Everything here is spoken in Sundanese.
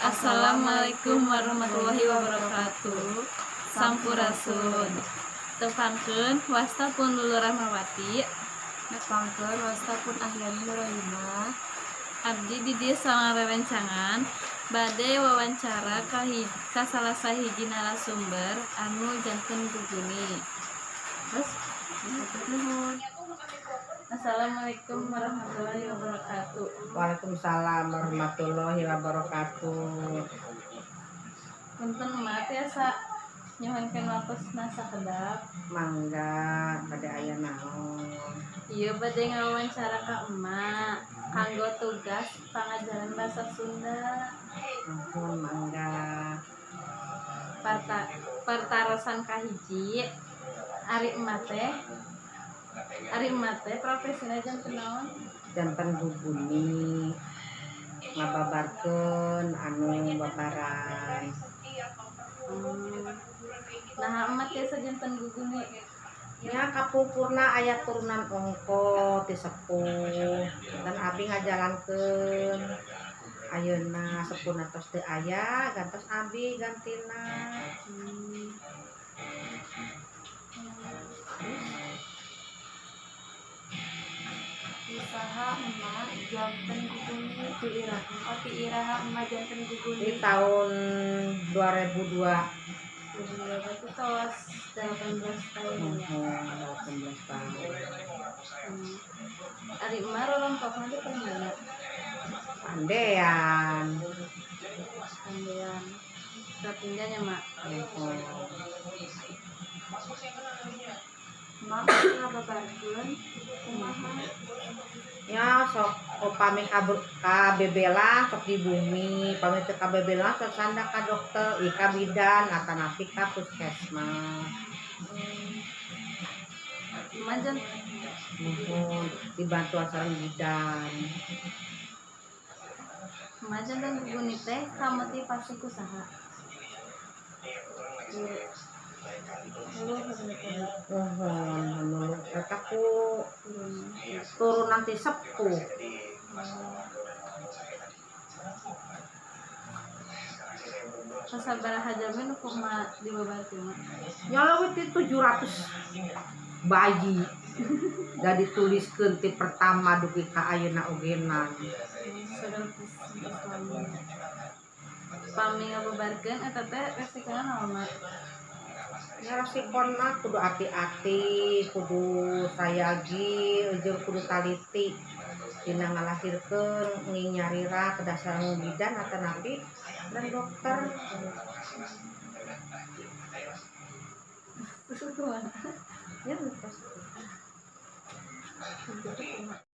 Assalamualaikum warahmatullahi wabarakatuh. Sampurasun. Tepangkeun, wasta pun Lulu Rahmawati. Nepangkeun, wasta pun Ahyani Nurrohimah. Abdi di dieu sareng rerencangan bade wawancara ka salah sahiji narasumber anu janten guguni. Terus. Nuhun. Assalamualaikum warahmatullahi wabarakatuh. Waalaikumsalam warahmatullahi wabarakatuh. Punten, Mak, tiasa nyuhunkeun waktosna sakedap? Mangga, bade aya naon? Ieu bade ngawawancara ka emak kanggo tugas pangajaran bahasa Sunda. Nuhun, mangga. Partarosan kahiji, ari emak teh profesina janten naon? Janten guguni, ngababarkeun anu babaran. Nah, emak tiasa janten guguni? Nya, kapungkurna aya turunan ongko ti sepuh dan abdi ngajalankeun. Ayeuna sepuhna tos teu aya, gantos abdi gantina. Ti saha emak janten guguni? Ti iraha? Oh, ti iraha emak janten guguni? Di tahun 2002. Berarti tos 18 tahun ya. Nuhun, 18 tahun. Ari emak rorompokna di mana? Pandean. Pandean. Tinggalnya, Mak? Nuhun. Emak ngababarkeun kumaha? Ya, sok upami ka bebelan sok di bumi, pami teu ka bebelan sok sandak ka dokter, ka bidan atanapi ka puskesmas. Emak jan Nuhun, dibantuan sareng bidan. Emak janten guguni teh kamotivasi ku saha? Nuhun, anu eta ku turunan ti sepuh. Sabaraha jalmi nu ku emak dibabarkeun, Mak? Nya, leuwih ti 700 bayi da dituliskeun ti pertama dugi ka ayeuna ogenan. Pami ngababarkeun eta teh resikona naon, Mak? Ya, resikona kudu hati-hati, kudu sayagi, jeung kudu taliti dina ngalahirkeun, nging nyarira kedah sareng bidan atanapi dan dokter. Terus kumaha? Ya, terus. Kumaha?